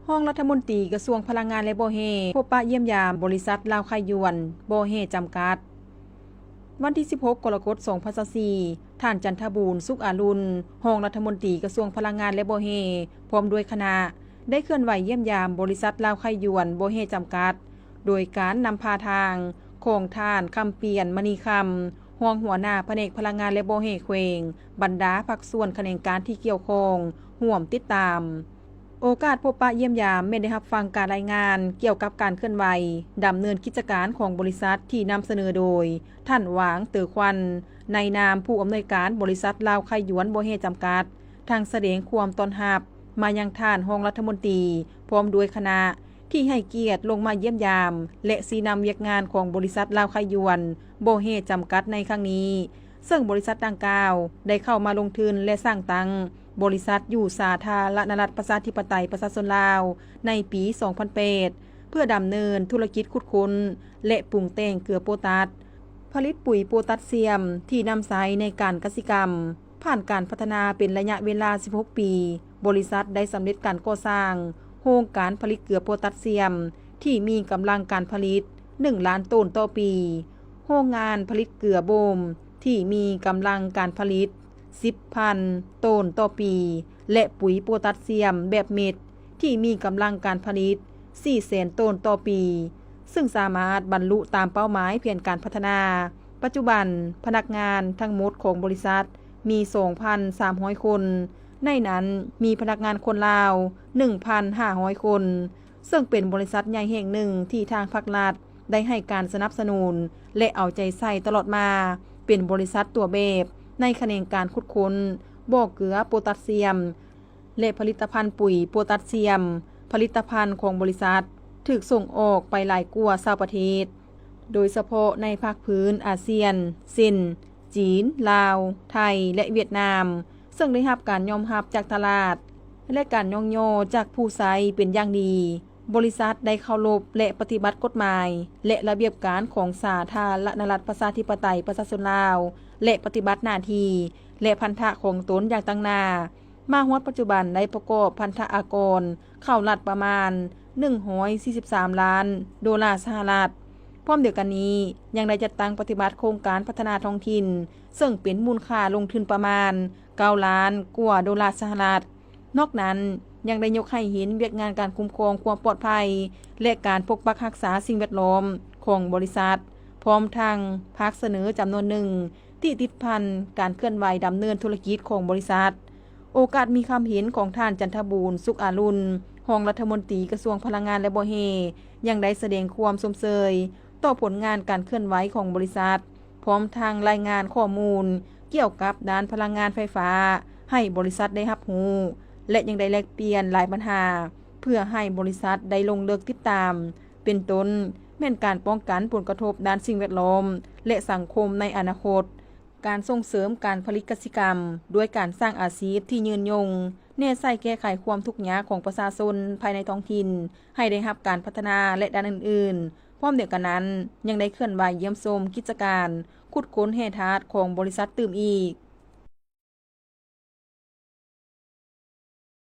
ຮອງລັດຖະມົນຕີກະຊວງພະລັງງານ ແລະ ບໍ່ແຮ່ ພົບປະຢ້ຽມຢາມບໍລິສັດລາວໄຄຢວນບໍ່ແຮ່ຈຳກັດ. ວັນທີສິບຫົກ ກໍລະກົດ ສອງພັນຊາວສີ່ ທ່ານ ຈັນທະບູນ ສຸກອາລຸນ ຮອງລັດຖະມົນຕີກະຊວງພະລັງງານ ແລະ ບໍ່ແຮ່ ພ້ອມດ້ວຍຄະນະ ໄດ້ເຄື່ອນໄຫວຢ້ຽມຢາມບໍລິສັດລາວໄຄຢວນບໍ່ແຮ່ຈຳກັດ ໂດຍການນຳພາທາງຂອງທ່ານ ຄຳປຽນ ມະນີຄຳ ຮອງຫົວໜ້າພະແນກພະລັງງານ ແລະ ບໍ່ແຮ່ແຂວງ, ບັນດາພາກສ່ວນຂະແໜງການທີ່ກ່ຽວຂ້ອງຮ່ວມຕິດຕາມ. ໂອກາດພົບປະຢ້ຽມຢາມແມ່ນໄດ້ຮັບຟັງການລາຍງານກ່ຽວກັບການເຄື່ອນໄຫວດຳເນີນກິດຈະການຂອງບໍລິສັດທີ່ນຳສະເໜີໂດຍ ທ່ານ ຫວາງ ເຕີຄວັນ ໃນນາມຜູ້ອຳນວຍການບໍລິສັດລາວໄຄຢວນບໍ່ແຮ່ຈຳກັດ, ທັງສະແດງຄວາມຕ້ອນຮັບມາຍັງທ່ານຮອງລັດຖະມົນຕີ ພ້ອມດ້ວຍຄະນະ ທີ່ໃຫ້ກຽດລົງມາຢ້ຽມຢາມ ແລະ ຊີ້ນຳວຽກງານຂອງບໍລິສັດລາວໄຄຢວນບໍ່ແຮ່ຈຳກັດໃນຄັ້ງນີ້, ເຊິ່ງບໍລິສັດດັ່ງກ່າວໄດ້ເຂົ້າມາລົງທຶນ ແລະ ສ້າງຕັ້ງບໍລິສັດຢູ່ສາທາລະນະລັດ ປະຊາທິປະໄຕ ປະຊາຊົນລາວ ໃນປີສອງພັນແປດ ເພື່ອດຳເນີນທຸລະກິດຂຸດຄົ້ນ ແລະ ປຸງແຕ່ງເກືອໂປຕັດ, ຜະລິດປຸຍໂປຕັດຊຽມທີ່ນຳໃຊ້ໃນການກະສິກຳ. ຜ່ານການພັດທະນາເປັນໄລຍະເວລາສິບຫົກປີ, ບໍລິສັດໄດ້ສຳເລັດການກໍ່ສ້າງໂຮງການຜະລິດເກືອໂປຕັດຊຽມ ທີ່ມີກຳລັງການຜະລິດໜຶ່ງລ້ານໂຕນຕໍ່ປີ, ໂຮງງານຜະລິດເກືອໂບມ ທີ່ມີກຳລັງການຜະລິດສິບພັນໂຕນຕໍ່ປີ ແລະ ປຸຍໂປຕັດຊຽມແບບເມັດ ທີ່ມີກຳລັງການຜະລິດສີ່ແສນໂຕນຕໍ່ປີ, ເຊິ່ງສາມາດບັນລຸຕາມເປົ້າໝາຍແຜນການພັດທະນາ. ປັດຈຸບັນ, ພະນັກງານທັງໝົດຂອງບໍລິສັດມີສອງພັນສາມຮ້ອຍຄົນ, ໃນນັ້ນມີພະນັກງານຄົນລາວໜຶ່ງພັນຫ້າຮ້ອຍຄົນ, ເຊິ່ງເປັນບໍລິສັດໃຫຍ່ແຫ່ງໜຶ່ງທີ່ທາງພາກລັດໄດ້ໃຫ້ການສະໜັບສະໜູນ ແລະ ເອົາໃຈໃສ່ຕະຫຼອດມາ, ເປັນບໍລິສັດຕົວແບບໃນຂະແໜງການຂຸດຄົ້ນບໍ່ເກືອໂປຕັດຊຽມ ແລະ ຜະລິດຕະພັນປຸຍໂປຕັດຊຽມ. ຜະລິດຕະພັນຂອງບໍລິສັດຖືກສົ່ງອອກໄປຫຼາຍກວ່າຊາວປະເທດ, ໂດຍສະເພາະໃນພາກພື້ນອາຊຽນ ເຊັ່ນ ຈີນ, ລາວ, ໄທ ແລະ ຫວຽດນາມ, ເຊິ່ງໄດ້ຮັບການຍອມຮັບຈາກຕະຫຼາດ ແລະ ການຍ້ອງຍໍຈາກຜູ້ໃຊ້ເປັນຢ່າງດີ. ບໍລິສັດໄດ້ເຄົາລົບ ແລະ ປະຕິບັດກົດໝາຍ ແລະ ລະບຽບການຂອງສາທາລະນະລັດ ປະຊາທິປະໄຕ ປະຊາຊົນລາວ ແລະ ປະຕິບັດໜ້າທີ່ ແລະ ພັນທະຂອງຕົນຢ່າງຕັ້ງໜ້າ. ມາຮອດປັດຈຸບັນໄດ້ປະກອບພັນທະອາກອນເຂົ້າລັດປະມານໜຶ່ງຮ້ອຍສີ່ສິບສາມລ້ານໂດລາສະຫະລັດ. ພ້ອມດຽວກັນນີ້, ຍັງໄດ້ຈັດຕັ້ງປະຕິບັດໂຄງການພັດທະນາທ້ອງຖິ່ນ, ເຊິ່ງເປັນມູນຄ່າລົງທຶນປະມານເກົ້າລ້ານກວ່າໂດລາສະຫະລັດ. ນອກນັ້ນ, ຍັງໄດ້ຍົກໃຫ້ເຫັນວຽກງານການຄຸ້ມຄອງຄວາມປອດໄພ ແລະ ການປົກປັກຮັກສາສິ່ງແວດລ້ອມຂອງບໍລິສັດ, ພ້ອມທັງພາກສະເໜີຈຳນວນໜຶ່ງ ທີ່ຕິດພັນການເຄື່ອນໄຫວດຳເນີນທຸລະກິດຂອງບໍລິສັດ. ໂອກາດມີຄຳເຫັນຂອງທ່ານ ຈັນທະບູນ ສຸກອາລຸນ ຮອງລັດຖະມົນຕີກະຊວງພະລັງງານ ແລະ ບໍ່ແຮ່ ຍັງໄດ້ສະແດງຄວາມຊົມເຊີຍຕໍ່ຜົນງານການເຄື່ອນໄຫວຂອງບໍລິສັດ, ພ້ອມທັງລາຍງານຂໍ້ມູນກ່ຽວກັບດ້ານພະລັງງານໄຟຟ້າໃຫ້ບໍລິສັດໄດ້ຮັບຮູ້ ແລະ ຍັງໄດ້ແລກປ່ຽນຫຼາຍບັນຫາ ເພື່ອໃຫ້ບໍລິສັດໄດ້ລົງເລິກຕິດຕາມ ເປັນຕົ້ນແມ່ນການປ້ອງກັນຜົນກະທົບດ້ານສິ່ງແວດລ້ອມ ແລະ ສັງຄົມໃນອະນາຄົດ, ການສົ່ງເສີມການຜະລິດກະສິກຳດ້ວຍການສ້າງອາຊີບທີ່ຍືນຍົງ, ແນໃສ່ແກ້ໄຂຄວາມທຸກຍາກຂອງປະຊາຊົນພາຍໃນທ້ອງຖິ່ນໃຫ້ໄດ້ຮັບການພັດທະນາ ແລະ ດ້ານອື່ນໆ. ພ້ອມດຽວກັນນັ້ນ, ຍັງໄດ້ເຄື່ອນໄຫວຢ້ຽມຊົມກິດຈະການຂຸດຄົ້ນແຮ່ທາດຂອງບໍລິສັດຕື່ມອີກ.